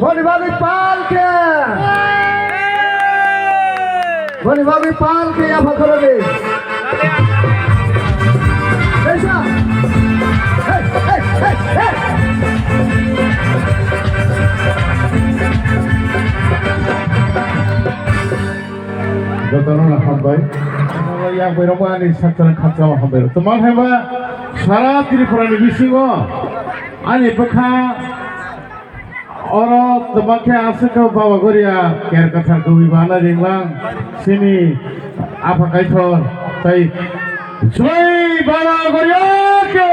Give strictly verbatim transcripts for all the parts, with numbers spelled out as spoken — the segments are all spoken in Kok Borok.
Boni bagwi pal khe. Boni bagwi pal khe yapha khorokdi. Kaisa. Hey, hey, hey, hey. Jotono hambai. Yakbai rokbo ani sakchara khakchangma hambai. Tongma haiba sara Tripura ni bisingo ani bwkha oro tongma khe aswk khe Baba Goria ker kwthar kubui bana ringlang sini Apha Kaitor tai Jai Baba Goria ke.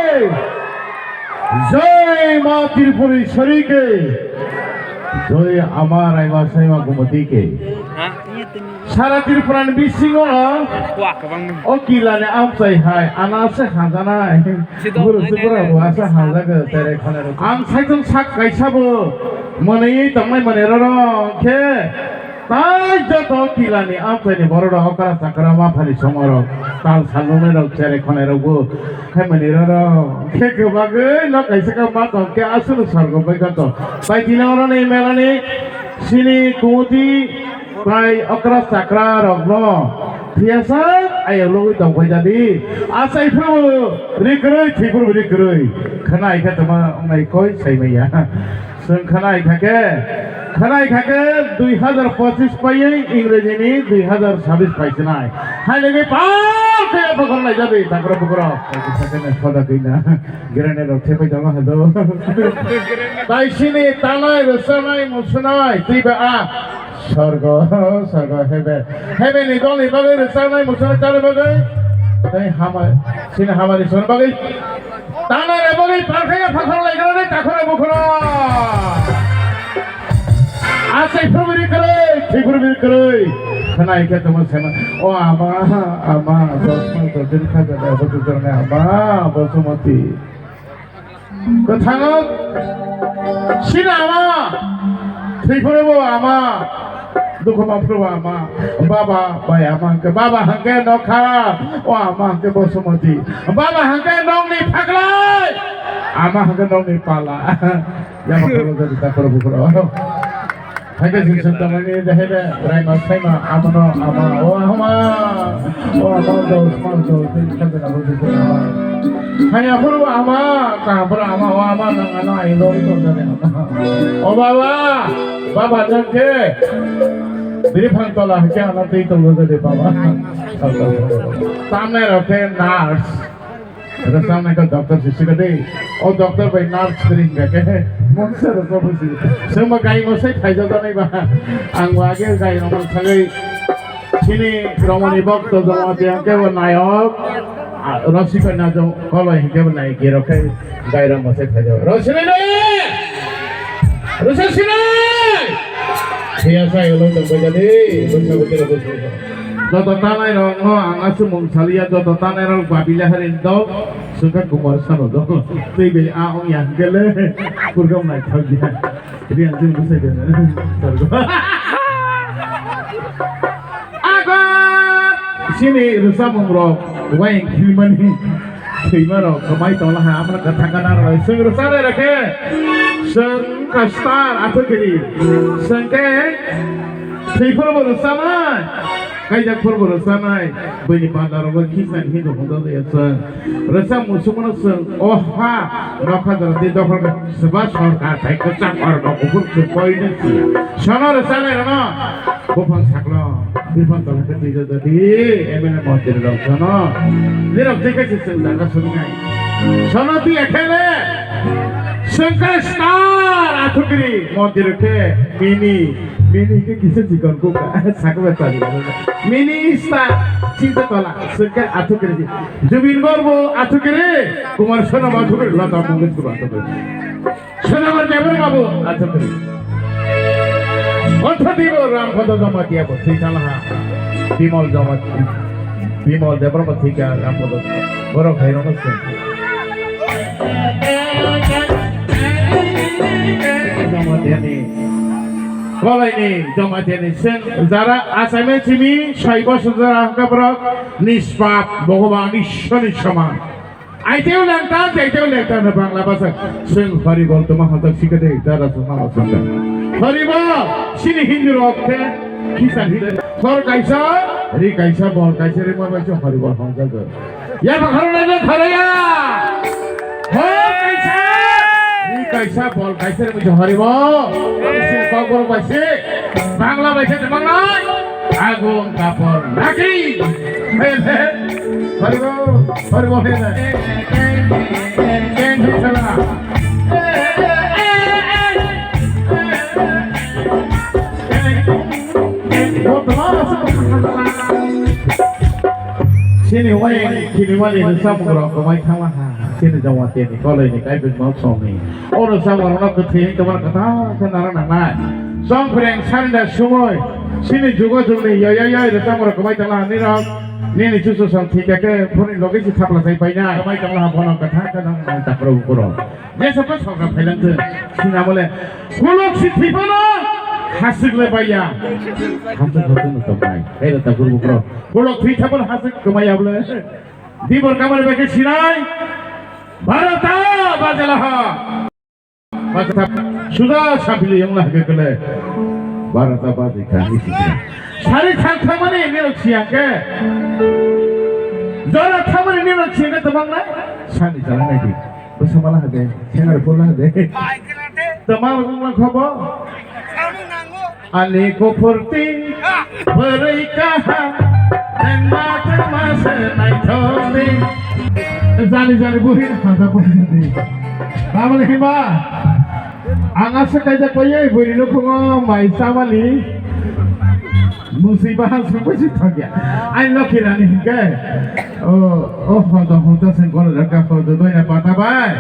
Jai Ma Tripureshwari ke. Jai Ama Raima Saima Gumati ke. Sara Tripura ni bisingo o kila ni amchai hai ana se hajanai. Buru se bura bo asa hajago tere khone ro. Ang saichung sak kaisa bo mwnwi tongmai mwnwi roro khe. Tai joto kila ni amchai ni borok rok okra chakra ma phani songorok tal salmumai rok chere khonai rok bo khaimani roro khe kwbagwi no kaisa khe ma tong khe aswk sorgo bai gato. Tai tini oro ni mela ni sini kumuti tai okra chakra rok no thiyasa ayo logwi tong phai jadi. Asai phuru rikroi thipuru rikroi khwnai khe tongma wngnai koi sai maya. Chwng khwnai kha khe, khwnai kha khe dui hazar pochis paiwi Ingreji ni dui hazar sabis paisinai. Hai nini pal khe bokol lai jadi takro bukro. Sakene khoda kina. Gerene rok thepai dama hado. Tai sini tanai rwchanai musunai twi ba a. Sorgo, sorgo hebe. Hebe ni dol ni bagwi rwchanai musunai tani bagwi. Tai hamai, sini hamari son bagwi. Tana reboni parkhaya phakhor laikrani takhore bukhoro. Asai phurubiri kwrwi, thwi phurubiri kwrwi. Khwnai khe tongma sema. O ama, ama, dos mas dos din khaja da, abo tuturni ama, Basumati. Kwthango, sini ama, thwi phurubo ama. Dukhu mangphuru ama, baba bai ama hwnkhe, baba hwnkhe nokha, o ama hwnkhe Bosomoti, baba hwnkhe nokni phaklai, ama hwnkhe nokni pala. Yama khoro jadi takhoro bukhoro. Hwnkhe jin sung tongmani dehede raima saima amono ama, o ama, o ama dos mas dos din khajana bo bukhoro ama. Haya phuru ama, kaha phuru ama, o ama nang ano ailo ito jadi ama. O baba, baba jang khe. Bini phang tola hwnkhe ano twi tongo de baba. Tamnai rok khe nurse. Rwchapnai khe doctor se sikha de. O doctor bai nurse kwrwi hwnkha khe mungsa rwchapnai se. Chwngbo gai mwsai phaijaknai ba. Ang bo age gai rok man thangwi sini romoni bokto joma tiyang khe bo nayok. Rosika na jong koloi hwnkhe bo nai khe rok khe. Gairang masai khaijak. Rosini nai! Rosa sinai! Siya sai ulo tong baja di. Rosa betul rosa. Joto tanai rok no ang asumung salia joto tanai rok babila harin do. Sungka kumar sano do. Tei beli a ong yang gele. Kurgam nai thang dia. Rian jin busai dia. Sorgo. Agar sini rosa mungrok wain khilmani. Thwima rok kwmai tongla ha, amra kwthang gana rok. Chwng rwchanai rok khe, chwng wngkha star athukiri. Chwng khe thwi phuru bo rwchanai, kaijak phuru bo rwchanai. Buini panda rok bo khisnani hinwi hwnjak ya chwng. Rwchap muchungmano chwng o ha nokha jora tei dophar khe swba sorkar bai kwcham oro no kuphur chwng koinwi siya. Sono rwchanai rokno buphang sakno. Biphan tong khe twijak jati, M L A montri rok jono. Nirok twi khe se chwng jaga swngnai. Sono twi ekhele. Chwng khe star athukiri montri khe mini. Mini khe kisa chikon kuka. Sakwe tali. Mini star. Chinta tola. Chwng khe athukiri. Zubeen Garg bo athukiri. Kumar Sanu bo athukiri. Lata Mangeshkar bo athukiri. Sodamar Debbarma bo, acha kiri. Ortho dibo Rampada Jamatia bo, thwi khala ha. Bimal Jamatia. Bimal Debbarma thwi kha Rampada. Borok hai rokno se. Jamatia ni. Kolai ni Jamatia ni seng jara achaimai chimi sai boso jara hwnkha borok nispap Bhogoban Ishwar ni soman. Aiteo langta, jaiteo langta no Bangla basa. Swng horibol toma hojak sikade, dada suma hojak. Horibol, sini Hindu rok khe, kisan Hindu. Hor kaisa, ri kaisa, bol kaisa, ri ma baisa horibol hojak. Ya ba kharo na kharo ya. Hor kaisa, ri kaisa, bol kaisa, ri ma horibol. Sini kokborok baisa, Bangla baisa, Bangla. Agung kapor laki. Hei, hei. Haribo, haribo, hei, hei. Hei, hei, sala. Sini wai, sini wai, ni samung rok, kau mai thama ha. Sini jawa teni, kolai ni, kai bin mau song ni. Oro samung rok, kau teni, kau mana kata, kau nara nang nai. Song preng, sanda, sumoi. Sini jugo jugni yo yo yo rwchapmung rok kwbai tongla nini rok. Nini chuchu song thika khe phone ni logi si thapla sai paina. Kwbai tongla bono kwthang kwthang nang takhro ukuro. Jesa pa sokra phailang thung. Sina bole kulok si thipano hasik le baiya. Hasik hasik no tongnai. Hai rata guru ukuro. Kulok thwi thapon hasik kwmaiya bole. Dibor kamar beke sinai. Bharata bajala ha. Suda sapili yang lah kekele. Barata badi kami sih. Sari thang thamani ini rok siang ke. Jora thamani ini rok siang ke tebang na. Sani jalan lagi. Bersama lah deh. Sengar pun lah deh. Tebang lah khobo. Ani kuphurti bwrwi kaha nengma tengma se naithokni. Jani jani buhi haja buhi jani. Tamoni hima ang asa kaijak paiyai bwrwi nukhungo mai chamani musi bahan sungbai si thokya. Ai lokhi rani hingke o o hoda hoda se gol raka hoda doina pata bai.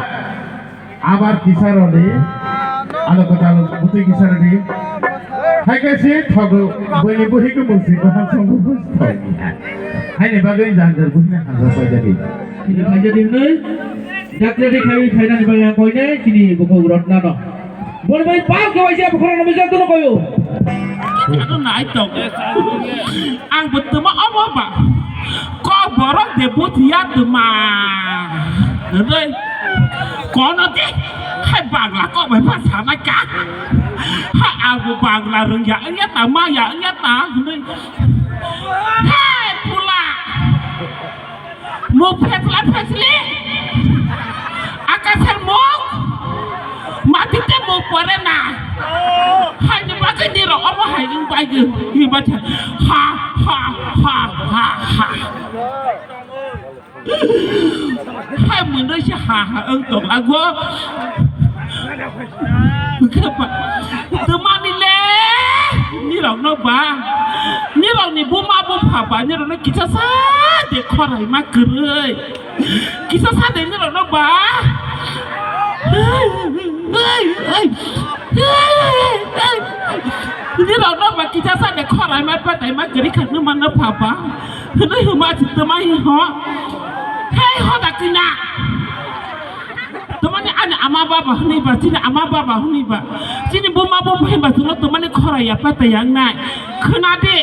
Abar kisaroni, ano kwtal bwtwi kisaroni. Hai khe si thogo, bwini buhi khe musi baham songbo busi thokni ha. Haini bagwi janjar buhini hansa paijadi. Ini paijadi hwnwi, dakle de khai phainani bagwi ang koine chini bukhuk rotna no. Bon bai pal khe waisa bukhuk rotna bijak tono koyo. Ano nai tok. Ang bwtwma omo ba. Kok borok de buthiya twma. Hwnwi kono de hai Bangla kok bai pha sanai ka. Hai ang bo Bangla rwngya wngya ta maya wngya ta hwnwi. Hai pula. Muk phesla phesli. Akasar muk. Mati te muk pore na. Hai ni bagwi ni ro omo hai ni bagwi. Ni bagwi. Ha ha ha ha ha. Hai mwnwi se ha ha wng tong lago. Twmani le nirok no ba, nirok ni buma bupha ba nirok no kisa sa de khorai ma kwrwi, kisa sa de nirok no ba. Nirok no ba kisa sa de khorai ma patai ma kwrwi kha numa no pha ba. Hwnwi hwnma si twmai ho. Hei hoda kina. Twmani ani ama baba hwnwi ba, chini ama baba hwnwi ba. Chini buma bupha hwnwi ba, chwngno twmani khoraya patai yang nai. Khwna de.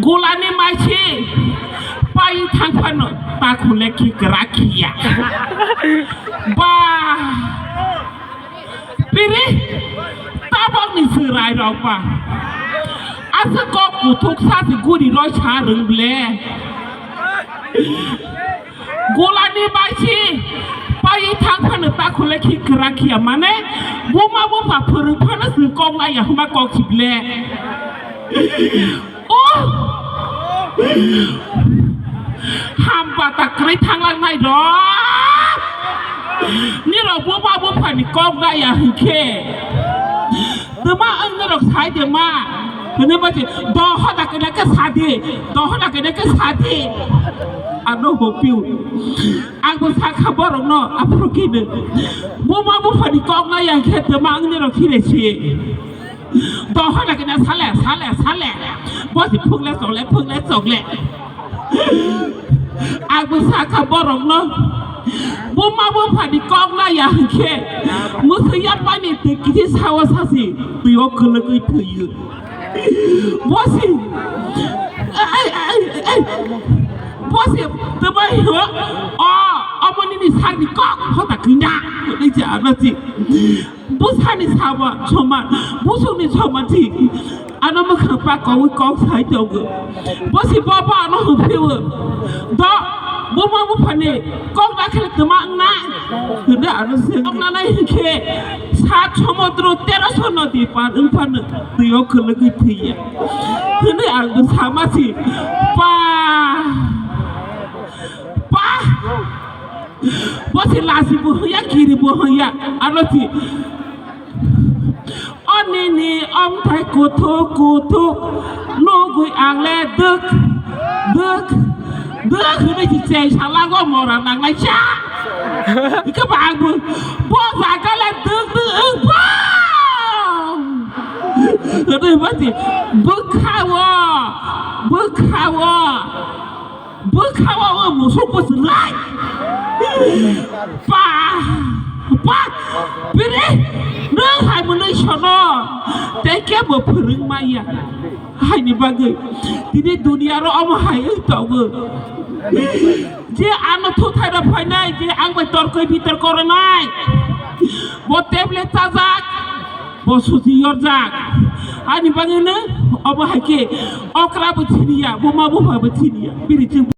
Golani maisi pai thang phano ta khule khi kra khiya. Ba. Piri, tabok ni chwrai rok ba. Aswk kok kuthuk sa se guri roi sa rwng ble. Golani maisi pai thang phano ta khule khi kra khiya mane buma bupha phwrwng phano se kok nai ya huma kok si ble. Oh! Hamba ta kwrwi thanglangnai rok. Nirok buma buphani kok naya hinkhe. Twma ang nirok sai de ma. Hwnwi ba se, "Do hoda kene ke sadi, do hoda kene ke sadi." Ano hopiu. Ang bo sakha borok no aphuru kini. Buma buphani kok naya hinkhe twma ang nirok khire si. Dohor lagi na sale, sale, sale. Bosi phungle chokle, phungle chokle. Ang bo sakha borok no. Buma buphani kok naya hinkhe. Musu yapani twi kithi sawa sasi. Twi o kwlwgwi thwiyo. Bosi. Ai, ai, ai. Bo se tama hino, o, omo nini sakni kok hota kina. Nai je ano si. Bwsani sama soman, bwswkni soman si. Ano mwkhang pa kogwi kok sai tongo. Bo si bo bo ano hwphiwo. Do, buma buphani kok da khele tama wngna. Hwno ano se. Wngna nai hinkhe sat somudro tero so nodi par wngphano twiyo kwlwgwi thwiya. Hwnwi ang bwsa masi, pa, pa, bo se lasi bo hwnya, kiri bo hwnya, ano si, o nini omthai kuthuk kuthuk nugwi ang le dwk, dwk, dwk hwnwi si cheng salago mora nangnai cha. Ikhe ba ang bo, bo jaga le dwk dwk wng bo. Hwnwi bati bwkha-o, bwkha-o, bwkha-o o musuk bwswlai. Pa, pa, bini nwng hai mwnwi sono, tei kebo phwrwng maya. Haini bagwi tini duniya ro omo hai wng tongo. Je ano thuthai rok phainai, je ang bai torkoi bitorko rwnai, bo tablet chajak, bo suji yorjak. Ani bagwino obo hai khe okra bo siniya, buma bupha bo siniya, bini chwng